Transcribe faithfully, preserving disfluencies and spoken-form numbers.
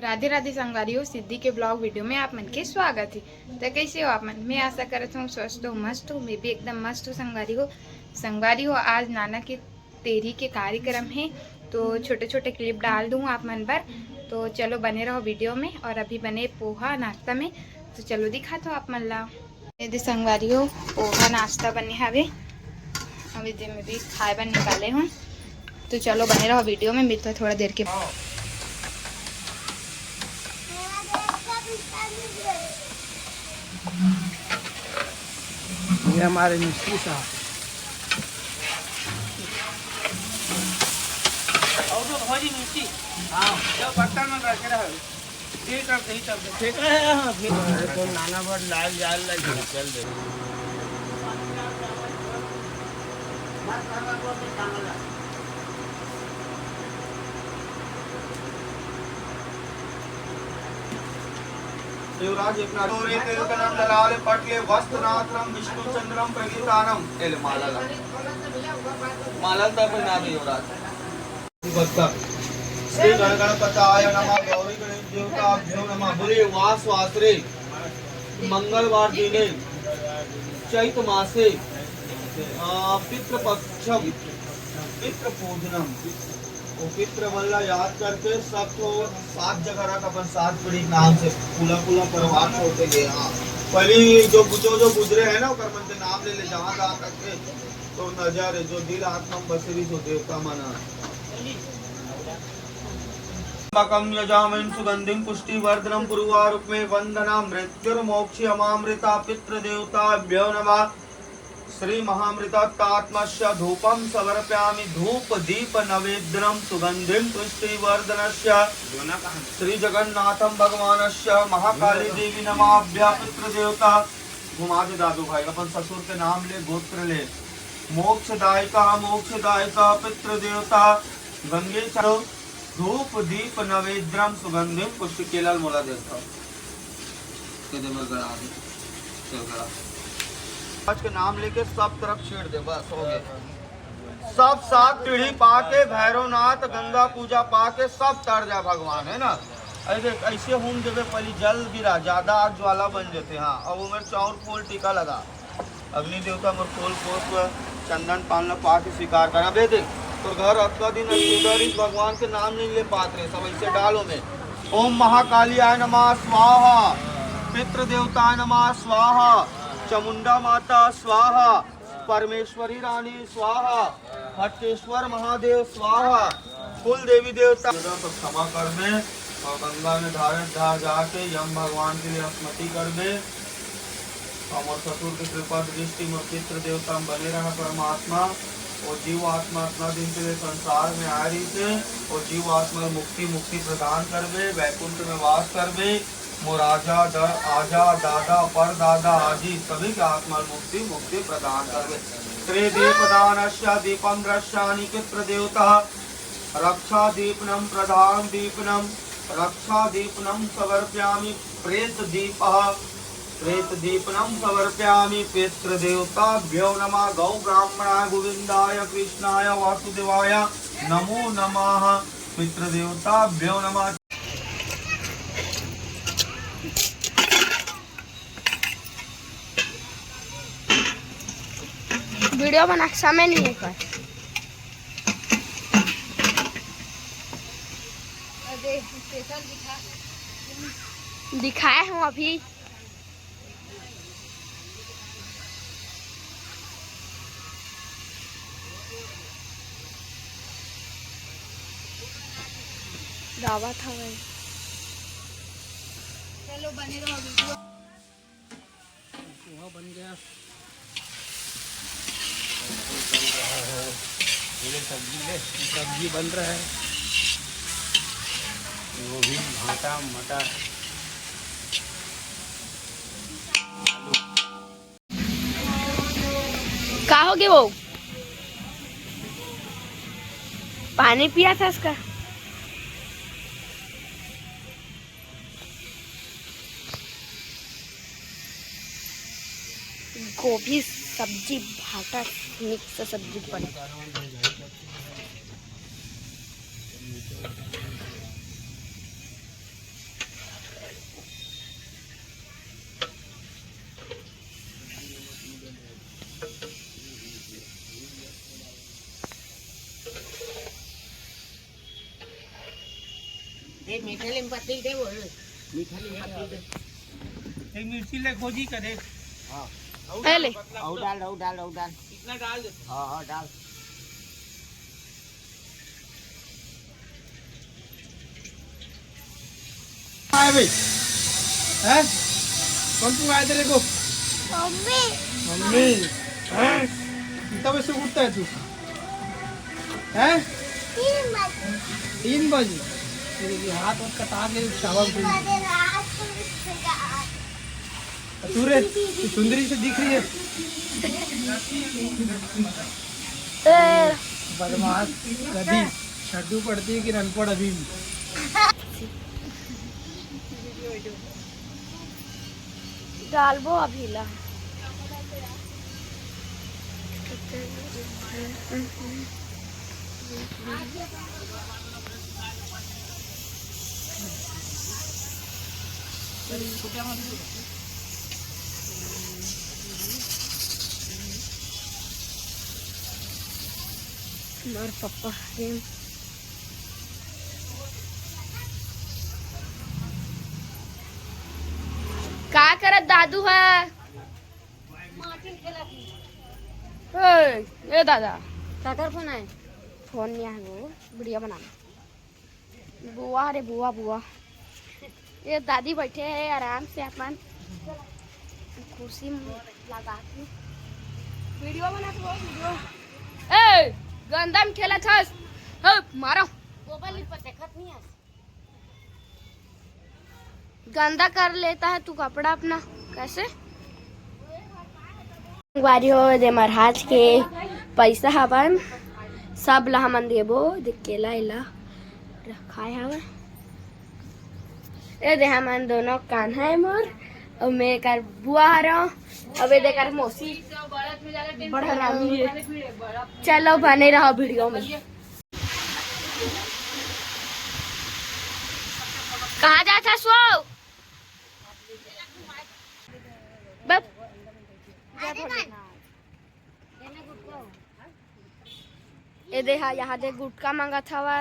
राधे राधे संगवारी हो, सिद्धि के ब्लॉग वीडियो में आप मन के स्वागत है। तो कैसे हो आप मन? मैं आशा करत हूँ स्वस्थ हो, मस्त हो। मैं भी एकदम मस्त हूँ संगवारी हो। संगवारी हो, आज नाना के तेरी के कार्यक्रम है, तो छोटे छोटे क्लिप डाल दूँ आप मन बर। तो चलो बने रहो वीडियो में। और अभी बने पोहा नाश्ता में, तो चलो दिखात हो आप मन ला। ये दे संगवारी हो, पोहा नाश्ता बने हवे। अभी दे मैं भी खाए बर निकाले हूँ, तो चलो बने रहो वीडियो में, मिलता थोड़ा देर के। ये हमारे मिस्त्री साहब। और तो भौजी मिस्त्री, हाँ, जो बर्तन में रखे रहे। ठीक है, ठीक है, ठीक है, हाँ, ठीक है। अरे, तो नाना बड़ लाल जाल लगे, चल दे। युवराज, एक नारी तिलकनम ललाट पटले वस्त्रनात्रम विष्णु चंद्रम प्रगीतानम। एले माला ला। माला ला तो पहना दे युवराज। श्री गणगणपताय नमः, गौरी गणेश देवताभ्यो नमः। बोलिए, वास वासरे मंगलवार दिने चैत मासे, आ, पितृपक्षम, पितृ पूजनम, वो पितृ मन ला याद करके सब तो सात जगह रख अपन सात पीढ़ी के नाम से पूरा पूरा परिवार छोड़ के गए। हाँ, पहली जो जो जो गुजरे हैं ना, ओकर मन के नाम ले ले, जहाँ जहाँ तक के तो नजर जो दिल आत्मा में बसे रही सो देवता मन। त्र्यंबकम यजामहे सुगंधिम पुष्टिवर्धनम उर्वारुकमिव बंधनानां मृत्युर्मोक्षमामृतात्। पितृदेवताभ्यो नमः। श्री महामृतात्मस्य धूपम समर्पयामि। धूप दीप नैवेद्यम सुगंधिम पुष्टिवर्धनस्य। श्री जगन्नाथम भगवानस्य महाकाली देवी नमाभ्य। पितृदेवता घुमा दे दादू भाई, अपन ससुर के नाम ले, गोत्र ले। मोक्षदायिका, मोक्षदायिका, पितृदेवता, गंगे चलो, धूप दीप नैवेद्यम सुगंधिम पुष्टि। केला ल मोला देता हूँ। के दे मोर गड़ा दे। चल गड़ा। आज के नाम लेके सब तरफ छीड़ दे, बस हो गया। सब सात पीढ़ी पाके, भैरवनाथ गंगा पूजा पाके सब तर जा भगवान, है ना। ऐसे, ऐसे होम देवे पहली जल गिरा, ज्यादा आग ज्वाला बन जते। हाँ, अब उमेर चाउर फूल टीका लगा। अग्नि देवता मोर खोल पोष चंदन पान ल पाके स्वीकार कर। अबे देख, तोर घर अतका दिन अतका दिन भगवान के नाम नहीं ले पात रहे, सब ऐसे डालो में। ओम महाकालियाय नमः स्वाहा, पितृ देवताय नमः स्वाहा, चामुंडा माता स्वाहा, परमेश्वरी रानी स्वाहा, हटकेश्वर महादेव स्वाहा, कुल देवी देवता। सब क्षमा कर दे और गंगा में धारे धार जाके यम भगवान के लिए स्मृति कर दे। और मोर ससुर के कृपा दृष्टि मोर पितृ देवता में बने रहा परमात्मा। वो जीव आत्मा इतना दिन के लिए संसार में आ रही थे, वो जीव आत्मा मुक्ति, मुक्ति प्रदान करबे, वैकुंठ में वास करबे। मोर आजा द-, आजा दादा, परदादा, आजी सभी के आत्मा मुक्ति, मुक्ति प्रदान करबे। श्री दीपदानस्य दीपम दृश्यानि पितृदेवता। रक्षा दीपनम प्रधान दीपनम, रक्षा दीपनम समर्पयामि। प्रेत दीपः, प्रेत दीपनम समर्पयामि। पितृदेवताभ्यो नमः। गौ ब्राह्मणाय गोविंदाय कृष्णाय वासुदेवाय नमो नमः। पितृदेवताभ्यो नमः। वीडियो बना के समय नहीं है कर। दिखाए हूँ अभी। गावा था भाई। चलो बने रहो वीडियो। पोहा बन गया। पूरे सब्जी ले, सब्जी बन रहा है। गोभी, भाटा, मटर, आलू। का हो गया वो? पानी पिया था इसका। गोभी सब्जी, भाटा मिक्स सब्जी बने। मीठा नीम पत्ती दे बोल। मीठा नीम पत्ती दे। एक मिर्ची ले खोजी करे। हाँ। ए ले। और डाल, और डाल, और डाल। इतना डाल दे। हाँ, हाँ, डाल। आए भाई। हैं? कौन तू आए तेरे को? मम्मी। मम्मी। हैं? कितना बजे से उठता है तू? हैं? तीन बजे। तीन बजे? तेरे ये हाथ वाथ कटा के चावल पी। बजे रात को उठ गया। तू रे, तू सुंदरी से दिख रही है। ए। बदमाश, गधी, छड्डू पढ़ती है कि अनपढ़ अभी भी। डालबो अभी ला। मोर पप्पा हे। का करत दादू है? ए, ए दादा। काकर फोन आए? फोन नहीं आए वो, वीडियो बना। बुआ रे बुआ, बुआ। ये दादी बैठे हैं आराम से अपन कुर्सी में लगा के। वीडियो बना तो वीडियो। ए, गंदा में खेलत हस। हे, मारो। गोबर लिप पर देखत नहीं है। गंदा कर लेता है तू कपड़ा अपना, कैसे? संगवारी हो, दे महाराज के पैसा हवन, सब ला हमन देबो। दे केला एला खाए हवन, ए दे हमन दोनों कान्हा है मोर, और मैं कर बुआ हरव, अब ये देकर मौसी बड़ा नामी है। चलो बने रहो वीडियो में। कहाँ जात हस वो? बप। ए दे हा, यहाँ दे गुटखा मांगत हवा।